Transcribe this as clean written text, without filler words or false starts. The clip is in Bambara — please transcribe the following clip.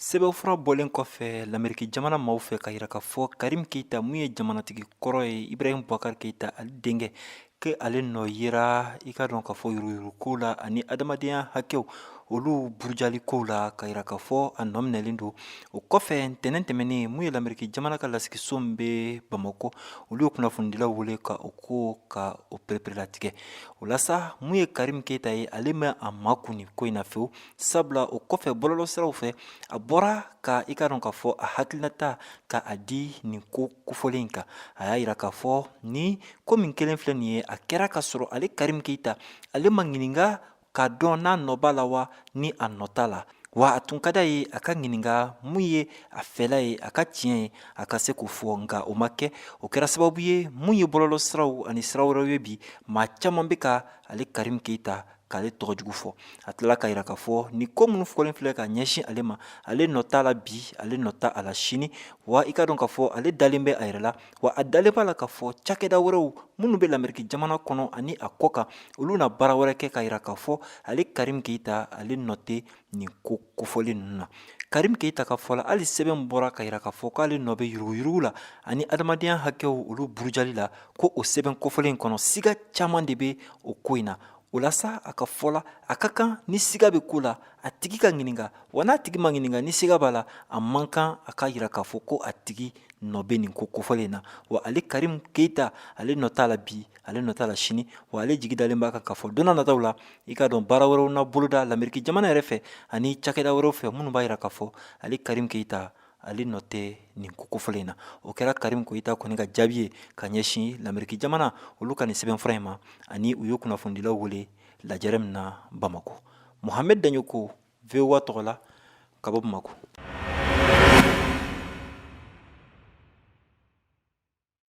Sɛbɛnfura bɔlen kɔfɛ Lameriki jamana maaw fɛ ka yira k'a fɔ Karim Keita mun ye jamanatigi kɔrɔ ye Ibrahim Boubacar Keita ale denkɛ ke ale nɔ yera i ka dɔn k'a fɔ yuruguyurugu la ani adamadenya hakɛw olu burujali kow la ka yira k'a fɔ a nɔ minɛlen don. O kɔfɛ ntɛnɛn tɛmɛnen mun ye Lameriki jamana ka lasigiso min bɛ Bamakɔ, olu ye kunnafonidilaw wele ka o ko ka o pereperelatigɛ. O la sa mun ye Karim Keita ye, ale ma a makun nin ko in na fewu, sabula o kɔfɛ bɔlɔlɔsiraw fɛ a bɔra ka i ka dɔn k'a fɔ a hakilinata ka a di nin ko kofɔlen in kan. A y'a yira k'a fɔ ni ko min kelen filɛ nin ye, a kɛra ka sɔrɔ ale Karim Keita ale ma ɲininka k'a dɔn n'a nɔ b'a la wa ni a nɔ t'a la. Wa a tun ka d'a ye a ka ɲininka mun ye a fɛla ye, a ka tiɲɛ ye, a ka se k'o fɔ, nka o ma kɛ. O kɛra sababu ye mun ye bɔlɔlɔsiraw ani sira wɛrɛw ye bi maa caman bɛ ka ale Karim Keita k'ale tɔgɔ jugu fɔ. A tilala k'a yira k'a fɔ ni ko minnu fɔlen filɛ ka ɲɛsin ale ma, ale nɔ t'a la bi, ale nɔ t'a la sini. Wa i ka dɔn k'a fɔ ale dalen bɛ a yɛrɛ la, wa a dalen b'a la k'a fɔ cakɛda wɛrɛw minnu bɛ Lameriki jamana kɔnɔ ani a kɔ kan, olu na baara wɛrɛ kɛ k'a yira k'a fɔ ale Karim Keita ale nɔ tɛ nin ko kofɔlen ninnu na. Karim Keita ka fɔ la, hali sɛbɛn bɔra ka yira k'a fɔ k'ale nɔ bɛ yuruguyurugu la ani adamadenya hakɛw olu burujali la, ko o sɛbɛn kofɔlen kɔnɔ siga caman de bɛ o ko in na. O la sa a ka fɔ la, a ka kan ni siga bɛ ko la, a tigi ka ɲininka, wa n'a tigi ma ɲininka ni siga b'a la, a man kan a ka yira k'a fɔ ko a tigi nɔ bɛ nin ko kofɔlen na. Wa ale Karim Keita ale nɔ t'a la bi, ale nɔ t'a la sini, wa ale jigi dalen b'a kan k'a fɔ don nataw la, i ka dɔn baara wɛrɛw na boloda Lameriki jamana yɛrɛ fɛ ani cakɛda wɛrɛw fɛ minnu b'a yira k'a fɔ ale Karim Keita ale nɔ tɛ nin ko kofɔlen in na. O kɛra Karim Keita kɔni ka jaabi ye ka ɲɛsin Lameriki jamana olu ka nin sɛbɛnfura in ma, ani u ye kunnafonidilaw wele lajɛrɛ min na Bamakɔ. Mohamed Daɲoko, VOA tɔgɔ la ka bɔ Bamakɔ.